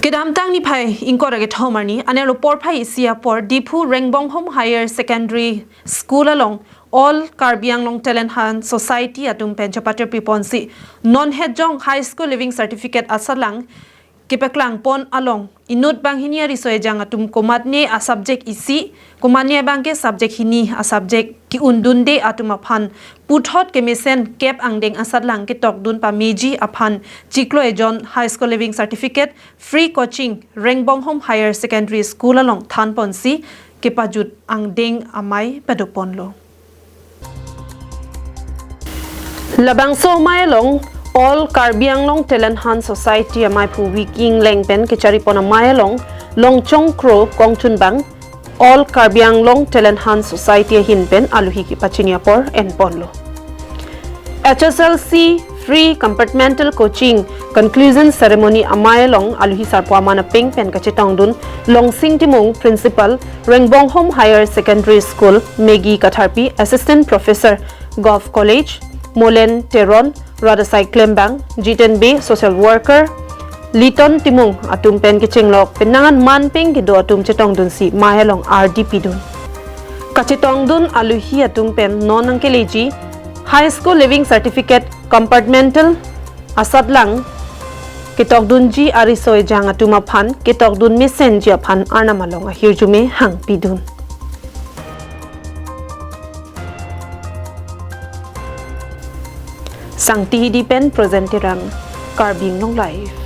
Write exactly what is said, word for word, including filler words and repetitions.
Kedamtang niphai ingkoi ra kethom arni anerlo porphai isi apor Diphu Rengbonghom Higher Secondary School along All Karbi Anglong Talent Hunt Society atum pen chepatiri ponsi non hetjong High School Leaving Certificate asatlang kepaklangpon along inut banghini ariso ejang atum komatne a subject isi, komatne abangke subject hini a subject ke-undunde atum aphan puthot kemesen kep angdeng asatlang ketokdun pameji aphan chiklo ejon High School Leaving Certificate free coaching Rengbonghom Higher Secondary School along thanponsi kepajut angdeng amei padoponlo. Labangso amei along All Karbi Anglong Talent Hunt Society ameiphu Wiki Engleng pen kecharipon amei along Longchong Kro kongchunbang All Karbi Anglong Talent Hunt Society ahin pen aluhi kepachini apor enponlo. H S L C Free Compartmental Coaching Conclusion Ceremony amei along aluhi sarpo aman apeng pen kachetongdun Longsing Timung, Principal, Rengbonghom Higher Secondary School, Maggie Katharpi, Assistant Professor, Govt College, Molen Teron, Radasai Klembang, Jiten Bey, Social Worker, Liton Timung atum pen kechenglok penang an manpeng kedo atum chetongdunsi amei along ardi pidun. Kachetongdun aluhi atum pen non nangkeleji High School Leaving Certificate Compartmental asatlang ketokdunji ariso ejang atum aphan ketokdun mesenji aphan Arnam along ahirjume hangpidun. Sangti Hidi pen Present Terang, Karbi Anglong Live.